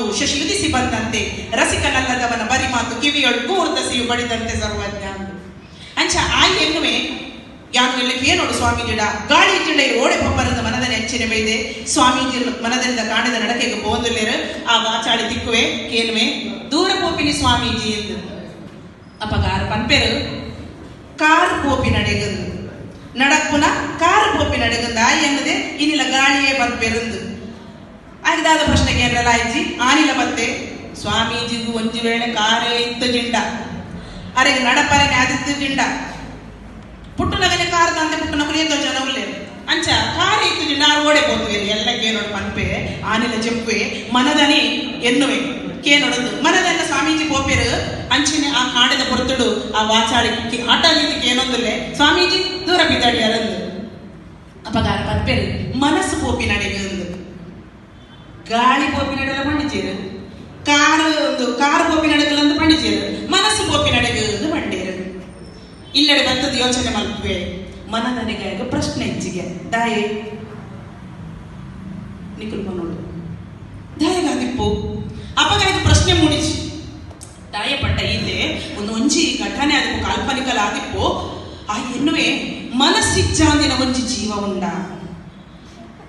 ಮತ್ತು ಶಶಿ ಉದಿಸಿ ಬಂದಂತೆ, ರಸಿಕನಲ್ಲದವನ ಬರಿ ಮಾತು ಕಿವಿಯೊಳು ಕೂರ್ದ ಸಿಯು ಬಡಿದಂತೆ ಸರ್ವಜ್ಞ. ಅಂಚ ಆಯಿ ಎನ್ನುವೆ ಯಾನು ಎಲ್ಲ ಏನೋಡು ಸ್ವಾಮೀಜಿಡ ಗಾಳಿ ಜಿಂಡ ಓಡೆ ಪೊಪ್ಪರದ ಮನದ ನೆಚ್ಚಿನ ಬೈದೆ. ಸ್ವಾಮೀಜಿ ಮನದಿಂದ ಕಾಣದ ನಡಕೆಗೆ ಪೋಂದುಲ್ಲೇರು. ಆ ವಾಚಾಳಿ ತಿಕ್ಕುವೆ, ಕೇನುವೆ, ದೂರ ಪೋಪಿನಿ ಸ್ವಾಮೀಜಿ ಎಂದು. ಅಪಗಾರ ಪನ್ಪೆರು, ಕಾರ್ ಪೋಪಿ ನಡೆಗಂದು, ನಡಕ್ಕುನ ಕಾರ್ ಪೋಪಿ ನಡೆಗಂದು. ಆಯಿ ಎನ್ನದೆ ಇನಿಲ ಗಾಳಿಯೇ ಪನ್ಪೆರುಂದು. ಆಯ್ದಾದ ಪ್ರಶ್ನೆಗೆ ಏನೆಲ್ಲ ಆಯ್ಜಿ ಆನಿಲ ಬತ್ತೆ. ಸ್ವಾಮೀಜಿಗೂ ಒಂಜಿ ವೇಳೆ ಕಾರೇ ಇತ್ತು ಜಿಂಡ, ಅರೆಗೆ ನಡಪರೆನೆ ಆದಿತ್ತು ಜಿಂಡ, ಪುಟ್ಟುನಗನೆ ಕಾರ್ ತಂದೆ ಪುಟ್ಟುನಗಲು ಎಂತೋ ಜನಗುಲೇ. ಅಂಚ ಕಾರ್ ಇತ್ತು ಜಿಂಡ, ಆರು ಓಡೆ ಪೋತುವೆ. ಎಲ್ಲ ಕೇನೋಡು ಪನ್ಪೆ, ಆನಿಲ ಚೆಪ್ಪೆ, ಮನದನಿ ಎನ್ನುವೆ ಕೇನೋಡದು. ಮನದನ್ನ ಸ್ವಾಮೀಜಿ ಪೋಪೆರು. ಅಂಚನೆ ಆ ಕಾಣದ ಪೊರ್ತುಡು ಆ ವಾಚಾಳಿ ಆಟ ನೀತಿ ಕೇನೊಂದುಲ್ಲೆ, ಸ್ವಾಮೀಜಿ ದೂರ ಬಿದ್ದಾಡಿ ಅರಂದು. ಅಪಗಾರ ಪನ್ಪೆರು, ಮನಸ್ಸು ಪೋಪಿ ನಡೆಗೆ. ಗಾಳಿ ಪೋಪಿ ನಡೆಲ ಪಂಡಿಚೇರು, ಕಾರು ಒಂದು ಕಾರು ಪೋಪಿ ನಡೆಗಲಂದು ಪಂಡಿಚೇರು, ಮನಸ್ಸು ಪೋಪಿ ನಡೆಗೆ ಪಂಡೇರು. ಇಲ್ಲೆಡೆ ಬರ್ತದ ಯೋಚನೆ ಮಲ್ಪುವೆ. ಮನದನಿಗೆ ಪ್ರಶ್ನೆ ಹೆಚ್ಚಿಗೆ ದಾಯೆ ನಿಕುಲ್ ಮನೋಡು ದಾಯಗಾದಿಪ್ಪು ಅಪಗ ಇದು ಪ್ರಶ್ನೆ ಮೂಡಿಸಿ. ದಾಯ ಪಟ್ಟ ಈತೆ ಒಂದು ಒಂಜಿ ಘಟನೆ ಅದಕ್ಕೂ ಕಾಲ್ಪನಿಕಲ ಆದಿಪ್ಪು. ಆ ಎನ್ನುವೆ, ಮನಸ್ಸಿಚ್ಚಾಂದಿನ ಒಂಜಿ ಜೀವ ಉಂಡ?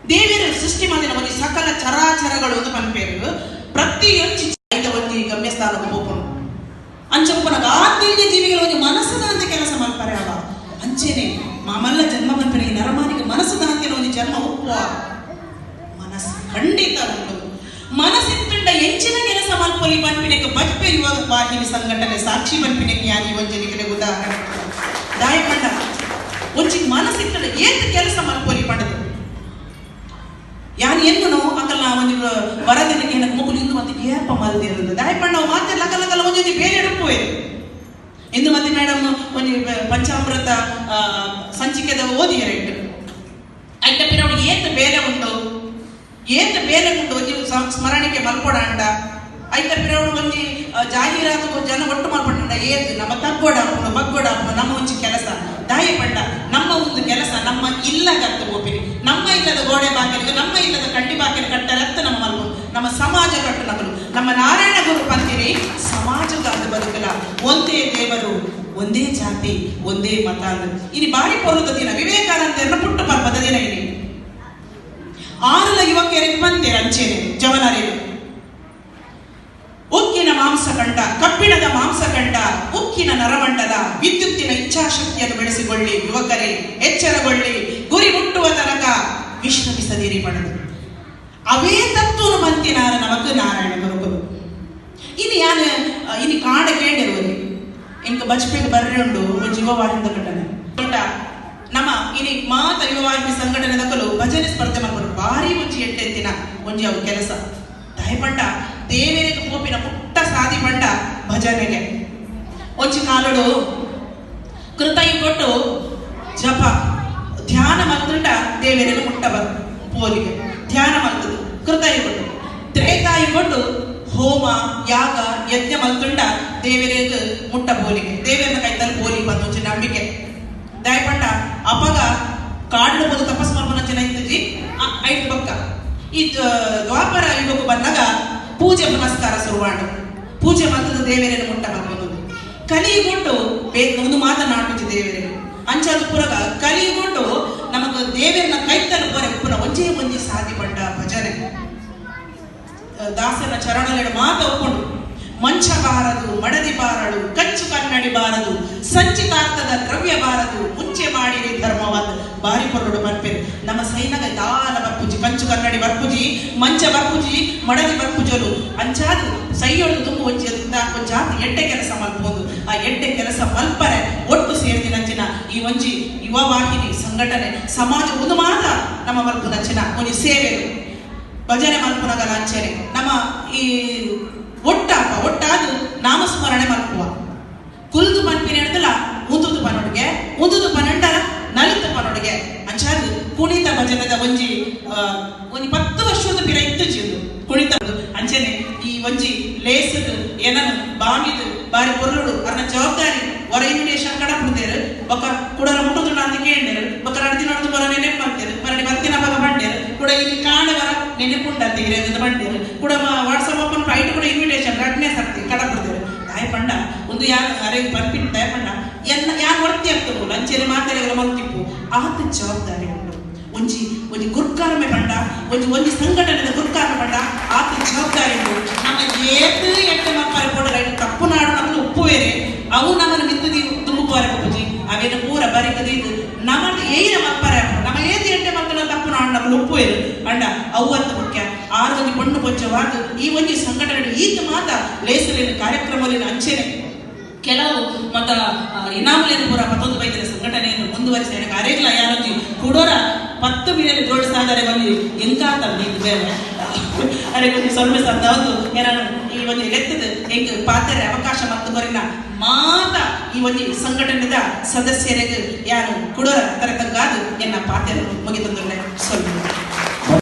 ದೇವಿಯರ ಸೃಷ್ಟಿ ಮಾಡಿದ ಒಂಜಿ ಸಕಲ ಚರಾಚರಗಳು ಒಂದು ಪನ್ಪೇರು, ಪ್ರತಿಯೊಂಜಿ ಐತ ಒಂಜಿ ಗಮ್ಯಸ್ಥಾನಕ್ಕೆ ಹೋಗುನು. ಅಂಚಪ್ಪನಗ ಆತ್ಮೀಯ ಜೀವಿಗಳ ಒಂಜಿ ಮನಸ್ಸದಂತೆ ಕೆಲಸ ಮಲ್ಪರೆ ಅವ. ಅಂಚೆನೆ ಮಾಮಲ್ಲ ಜನ್ಮ ಪನ್ಪೆರೆ, ಈ ನರಮಾನಿಗೆ ಮನಸ್ಸದಂತೆ ಒಂಜಿ ಜನ್ಮ ಒಪ್ಪುವ? ಮನಸ್ಸು ಖಂಡಿತ ಉಂಟು. ಮನಸ್ಸಿತ್ತುಂಡ ಎಂಚಿನ ಕೆಲಸ ಮಲ್ಪೊಲಿ ಪನ್ಪಿನೆಕ್ ಬಜ್ಪೆ ಯುವ ವಾಹಿನಿ ಸಂಘಟನೆ ಸಾಕ್ಷಿ ಪನ್ಪಿನೆಕ್ ಯಾನಿ ಒಂಜನಿಗೆ ಉದಾಹರಣೆ. ದಾಯ ಪಂಡ ಒಂಜಿ ಮನಸ್ಸಿತ್ತುಂಡ ಏತ್ ಕೆಲಸ ಮಲ್ಪೊಲಿ ಪಂಡದು ಯಾನ್ ಎನ್ನುನು ಅಕಲ್ನ ಒಂಜಿ ವರದಿನಕ್ಕೆ ಏನಕ್ಕೆ ಮುಕುಲು ಇಂದು ಮತ್ತೆ ಏಪ ಮಲ್ದಿರುಂದು. ದಾಯ ಪಂಡ ಮಾತೆ ಲಕ ಲಕಲ ಒಂಜಿ ಬೇರೆ ಎಡುಪುವೆ ಇಂದು ಮತ್ತೆ ಮೇಡಮ್ ಒಂಜಿ ಪಂಚಾಮೃತ ಸಂಚಿಕೆದ ಓದಿಯರ ಇಟ್ಟು ಐತ ಪಿರವಡು ಏತ್ ಬೇಲೆ ಉಂಟು, ಏತ್ ಬೇಲೆ ಉಂಟು. ಒಂಜಿ ಸ್ಮರಣಿಕೆ ಮಲ್ಪೊಡಾಂಡ, ಐತ ಪಿರವಡು ಒಂಜಿ ಜಾಹೀರಾತು ಜನ ಒಟ್ಟು ಮಲ್ಪೊಡಾಂಡ ಏತ್ ನಮ್ಮ ತಗ್ಗೋಡ ಹಾಪುಂಡು, ಬಗ್ಗೋಡ ಹಾಪುಂಡು. ನಮ್ಮ ಒಂಜಿ ಕೆಲಸ ದಾಯ ಪಂಡ ನಮ್ಮ ಒಂದು ಕೆಲಸ ನಮ್ಮ ಇಲ್ಲಗತ್ತು ಗೋಪಿನಿ. ನಮ್ಮ ಇಲ್ಲದ ಗೋಡೆ ಬಾಗಿಲಿಗೆ, ನಮ್ಮ ಇಲ್ಲದ ಕಂಡಿ ಬಾಗಿಲು ಕಟ್ಟರತ್ತ ನಮ್ಮ ಮಲ್ಪು, ನಮ್ಮ ಸಮಾಜ ಕಟ್ಟು ನಕಲು. ನಮ್ಮ ನಾರಾಯಣ ಗುರು ಪಂತಿನಿ ಸಮಾಜಕ್ಕಾದ ಬದುಕಲ. ಒಂದೇ ದೇವರು, ಒಂದೇ ಜಾತಿ, ಒಂದೇ ಮತ ಅಂದ್ರೆ. ಇನಿ ಬಾರಿ ಪೊರುದ ದಿನ, ವಿವೇಕಾನಂದರನ್ನ ಪುಟ್ಟು ಪರ್ವದ ದಿನ ಇನಿ. ಆರುಲ ಯುವಕರಿಗೆ ಬಂದೆ ಅಂಚೇನೆ ಜವನರೇನು. ಉಕ್ಕಿನ ಮಾಂಸಖಂಡ, ಕಬ್ಬಿಣದ ಮಾಂಸಖಂಡ, ಉಕ್ಕಿನ ನರಮಂಡಲ, ವಿದ್ಯುತ್ತಿನ ಇಚ್ಛಾಶಕ್ತಿಯನ್ನು ಬೆಳೆಸಿಕೊಳ್ಳಿ ಯುವಕರೇ, ಎಚ್ಚರಗೊಳ್ಳಿ, ಗುರಿ ಮುಟ್ಟುವ ತನಕ ವಿಶ್ರಮಿಸದಿರಿ ಪಡೆದು. ಅವೇ ತತ್ವನು ಮಂತಿನಾರ ನಮಕ್ ನಾರಾಯಣ ಗುರುಕುಲು. ಇನಿ ಯಾನ್ ಇನಿ ಕಾಡ ಕೇಂಡಿರುವರಿ ಇಂಕ ಬಜ್ಪೆಗೆ ಬರ್ರೆ ಉಂಡು ಒಂಜಿ ಯುವವಾಹಿನಿ ಘಟನೆ. ನಮ್ಮ ಇನಿ ಮಾತ ಯುವವಾಹಿನಿ ಸಂಘಟನೆ ದಕಲು ಭಜನೆ ಸ್ಪರ್ಧೆ ಮಲ್ಪಡು. ಭಾರಿ ಒಂಜಿ ಎಟ್ಟೆತ್ತಿನ ಒಂಜಿ ಅವು ಕೆಲಸ. ದಯಪಂಡ ದೇವರಿಗೆ ಪೋಪಿನ ಪುಟ್ಟ ಸಾದಿ ಪಂಡ ಭಜನೆಗೆ. ಒಂಜಿ ಕಾಲಡು ಕೃತಯುಗೊಟ್ಟು ಜಪ ಧ್ಯಾನ ಮಲ್ತುಂಡ ದೇವರಿಗೆ ಮುಟ್ಟ ಪೋಲಿಗೆ. ಧ್ಯಾನ ಮಲ್ತದು ಕೃತಯುಗೊಟ್ಟು, ತ್ರೇತಾಯುಗೊಟ್ಟು ಹೋಮ ಯಾಗ ಯಜ್ಞ ಮಲ್ತುಂಡ ದೇವರಿಗೆ ಮುಟ್ಟ ಬೋಲಿಗೆ, ದೇವರನ್ನ ಕೈತಲ್ ಪೋಲಿ ಬಂದು ಒಂಜಿ ನಂಬಿಕೆ. ದಯಪಂಡ ಅಪಗ ಕಾಡ್ಲು ಬೋದು ತಪಸ್ ಮಲ್ಪನ ಜನ ಇತ್ತಜಿ. ಐದು ಬಕ್ಕ ಈ ದ್ವಾಪರ ಯುಗಕ್ಕೆ ಬಂದಾಗ ಪೂಜೆ ಪುನಸ್ಕಾರ ಶುರುವಾಂಡು. ಪೂಜೆ ಮಲ್ತದ ದೇವರನ್ನು ಮುಟ್ಟ ಮಲ್ಪೊಂದು. ಕಲಿಯುಗೊಂಡು ಒಂದು ಮಾತನಾಡುಚಿ ದೇವರಿಗೆ ಅಂಚಾದ ಪುರಗ ಕಲಿಯುಗೊಂಡು ನಮಗ ದೇವರನ್ನ ಕೈತಲ್ ಪೋರೆ ಉಪ್ಪುನ ಒಂಜೇ ಒಂಜಿ ಸಾದಿ ಪಂಡ ಭಜನೆ. ದಾಸನ ಚರಣಲೆಡು ಮಾತ ಒಪ್ಪುಂಡು. ಮಂಚ ಬಾರದು, ಮಡದಿ ಬಾರಳು, ಕಂಚು ಕನ್ನಡಿ ಬಾರದು, ಸಂಚಿತಾರ್ಥದ ದ್ರವ್ಯ ಬಾರದು, ಮುಂಚೆ ಮಾಡಿರಿ ಧರ್ಮವಾದ. ಬಾರಿ ಪೊರ್ಲುಡು ಪನ್ಪೆರು. ನಮ್ಮ ಸೈನಗ ದಾಲ ಬರ್ಪುಜಿ, ಕಂಚು ಕನ್ನಡಿ ಬರ್ಪುಜಿ, ಮಂಚ ಬರ್ಪುಜಿ, ಮಡದಿ ಬರ್ಪುಜಲು. ಅಂಚಾದು ಸೈಯೊಳು ತುಂಬ ಒಂಜಿ ಒಂಜಾತಿ ಎಡ್ಡೆ ಕೆಲಸ ಮಲ್ಪೊಂದು. ಆ ಎಡ್ಡೆ ಕೆಲಸ ಮಲ್ಪರೆ ಒಟ್ಟು ಸೇರ್ದಿನಂಚಿನ ಈ ಒಂಜಿ ಯುವ ವಾಹಿನಿ ಸಂಘಟನೆ ಸಮಾಜ ಒಂದು ಮಾತ ನಮ್ಮ ಮಲ್ಪುನಂಚಿನ ಒಂಜಿ ಸೇವೆಲು. ಭಜನೆ ಮಲ್ಪುನಗಲ ಅಂಚೆನೆ ನಮ್ಮ ಈ ಒಟ್ಟಾಪ ಒಟ್ಟಾದು ನಾಮಸ್ಮರಣೆ ಮಲ್ಪುವ. ಕುಲ್ದು ಪನ್ಪಿನ ಹಿಡ್ದಲ ಉಂದುದು ಪನೊಡ್ಗೆ, ಉಂದುದು ಪನಂಡಲ ನಲಿತ ಪನೊಡ್ಗೆ. ಅಂಚಾದು ಕುಣಿತ ಭಜನೆದ ಒಂಜಿ ಒಂಜಿ 10 ವರ್ಷದ ಪಿರ ಇತ್ತು ಜೀದು ಕುಣಿತ. ಅಂಚೆನೆ ಈ ಒಂಜಿ ಲೇಸದು ಏನನು ಬಾಮಿದು ಬಾರಿ ಪೊರ್ಲುಡು ಅರ್ನ ಜವಾಬ್ದಾರಿ ಹೊರ ಇನ್ವಿಟೇಷನ್ ಕಡ ಪುಡ್ತೇರು. ಬೊಕ ಕುಡರ ಮುಟ್ಟುದುಂಡ ಅಂತ ಕೇಂಡೇರು. ಬೊಕ 2 ದಿನ ಬರ ನೆನೆಪು ಮಾಡ್ತೇರು. ಮರಡಿ ಬತ್ತಿನ ಬಗ ಬಂಡೇರು. ಕುಡ ಇಲ್ಲಿ ಕಾಣವರ ನೆನೆಪುಂಡಂತ ಹಿರಿಯದ ಬಂಡೇರು. ಕುಡ ವಾಟ್ಸಪ್ ಓಪನ್ ಉಂದು ಯಾನ್ ಅರೆಗ್ ಪನ್ಪಿನ ದಯ ಪಂಡ, ಎನ್ನ ಯಾನ್ ಒರ್ತಿ ಆಗ್ತದೆ, ಅಂಚೆನೆ ಮಾತೆರೆಗಳ ಮಲ್ತಿಪ್ಪು. ಆತ ಜವಾಬ್ದಾರಿ ಉಂಡು. ಒಂಜಿ ಒಂಜಿ ಗುರ್ಕಾರ್ಮೆ ಪಂಡ, ಒಂಜಿ ಒಂಜಿ ಸಂಘಟನೆದ ಗುರ್ಕಾರ್ಮೆ ಪಂಡ ಆತ ಜವಾಬ್ದಾರಿ ಉಂಡು. ನಮ್ಮ ಏತ್ ಎಡ್ಡೆ ಮಲ್ಪರೆ ಪೋಡರ ತಪ್ಪು ನಾಡು ನಮ್ಮನ್ನು ಉಪ್ಪುವೇರೆ, ಅವು ನಮ್ಮನ್ನು ಮಿತ್ತು ದುಂಬು ಪೋರೆ ಪೂಜಿ. ಅವೇನು ಪೂರ ಬರಿಕ ದೀದು ನಮ್ಮನ್ನು ಏನ ಮಲ್ಪರೆ, ನಮ್ಮ ಏತ್ ಎಡ್ಡೆ ಮಲ್ತನ ತಪ್ಪು ನಾಡು ನಮ್ಮನ್ನು ಉಪ್ಪುವೇರು ಅಂಡ ಅವು ಅಂತ ಮುಖ್ಯ. ಆರು ಒಂಜಿ ಪೊಣ್ಣು ಪೊಂಚವಾದ ಈ ಒಂಜಿ ಸಂಘಟನೆ ಈತ ಮಾತ ಲೇಸಲಿನ ಕಾರ್ಯಕ್ರಮಲಿನ ಅಂಚೆನೆ ಕೆಲವು ಮತ ಇನಾಮುಲೇನು ಪೂರ ಪತ್ತೊಂದು ಬೈದಿನ ಸಂಘಟನೆಯನ್ನು ಮುಂದುವರಿಸಿ ಅರೇಗ್ಲ ಯಾರೊಂಜಿ ಕುಡೋರ 10 ಮಿಲಿಯನ್ ಗೋಲ್ಡ್ ಸಾಧನೆ ಒಂಜಿ ಎಂಕಾತ ಇದು ಬೇರೆ. ಅರೆಗ್ ಒಂಜಿ ಸೊಲ್ಮೆ ಸಂದಾವೊಂದು, ಏನಾನು ಈ ಒಂಜಿ ಲೆತ್ತದ ಎಂಕ್ ಪಾತೆರೆ ಅವಕಾಶ ಮತ್ತು ಕೊರಿನ ಮಾತ ಈ ಒಂಜಿ ಸಂಘಟನೆದ ಸದಸ್ಯರಿಗೆ ಯಾರು ಕುಡೋರ ತರತಗ್ಗಾದು ಎನ್ನ ಪಾತೆರ ಮುಗಿತಂದುಳ್ಳೆ. ಸೊಲ್ಮೆ.